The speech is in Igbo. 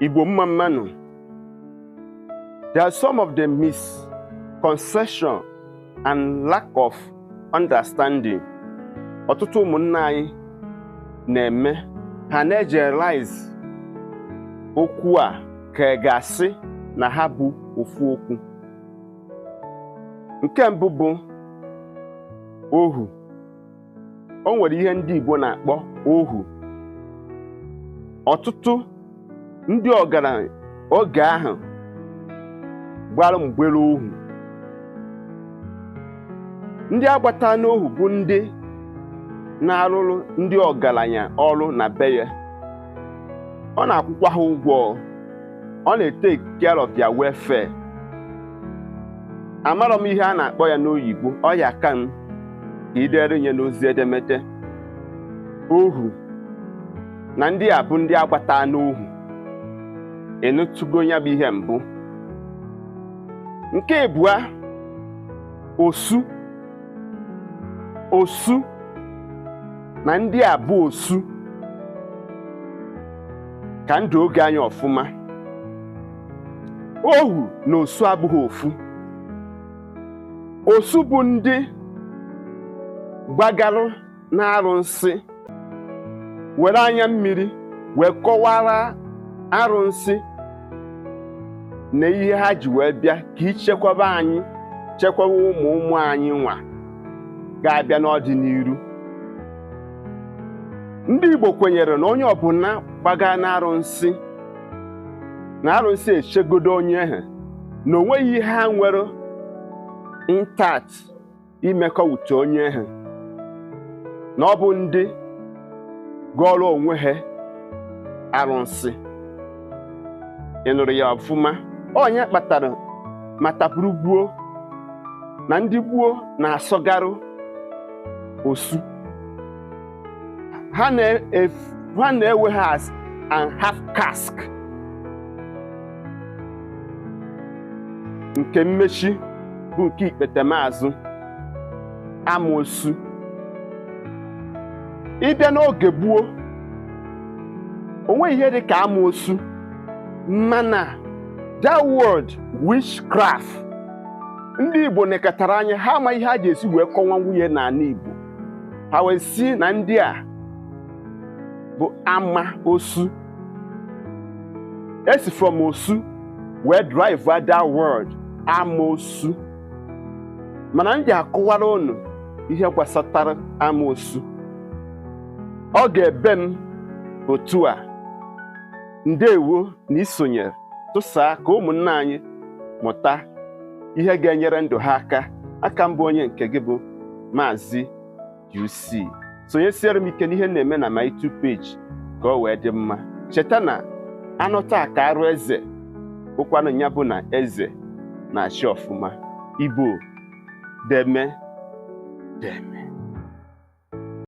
Igbo mma mma nụ. There are some of the misconception and lack of understanding ọtụtụ ụmụnna anyị na-eme. Ha na-egeneralize okwu a ka ị ga-asị na ha bụ ofu okwu. Nke mbụ bụ ohu. O nwere ihe ndị Igbo na-akpọ ohu. Ọtụtụ ndị ọgaranya oge ahụ gbara mgbere ohu. Ndị agbata n'ohu bụ ndị na-arụrụ ndị ọgaranya ọrụ na be ya. Ọ na-akwụkwa ha ụgwọ, ọ na-etake care of their welfare. Amarọ m ihe a na-akpọ ya n'oyibo. Ọ ya ka m ka idere nye n'ozi edemede. Ohu na ndị a bụ ndị agbata n'ohu. Ịnụtụgo ya bụ ihe mbụ. Nke ịbụa, osu. Osu na ndị a bụ osu ka ndụ oge anya ọfụma. Ohu na osu abụghị ofu. Osu bụ ndị gbagarụ na-arụnsị, were anya mmiri wee kọwara arụnsị na ihe ha ji wee bịa, ka ichekwaba anyị, chekwaba ụmụ ụmụ anyị nwa ga-abịa n'ọdịnihu. Ndị Igbo kwenyere na onye ọbụla gbaga na-arụnsị, na arụnsị echegodo onye ahụ, na o nweghị ihe ha nwere intact imekọ wute onye ahụ, na ọ bụ ndị gọrọ onwe ha arụnsị. Ị nụrụ ya ọfụma? Onye kpatara matapụrụ gbuo na ndị gboo na-asọgarụ osu ha, na-ewe ha as an half caste. Nke mmechi bụ nke ikpetemazụ, amoosu. Ịbịa n'oge gboo, o nweghị ihe dị ka amoosu, mana that word witchcraft, ndị Igbo nekọtara anya, ha ama ihe ha ji esi wee kọwa nwunye n'ala Igbo. Ha wee si na ndị a bụ ama osu. Esi from osu wee derive that word amoosu. Mana m ji akọwara unu ihe gbasatara amoosu. Ọ ga-ebe m otu a. Ndewo na isonyere. Tụsaa ka ụmụnne anyị mụta ihe ga-enyere ndụ ha aka. Aka mbụ, onye nke gị bụ Maazị UC. Sonyesiere m ike n'ihe na-eme na my YouTube page ka ọ wee dị mma. Cheta na anụ taa ka arụ eze bụkwanụ ya bụ na eze na-achị ọfụma. Igbo deme deme.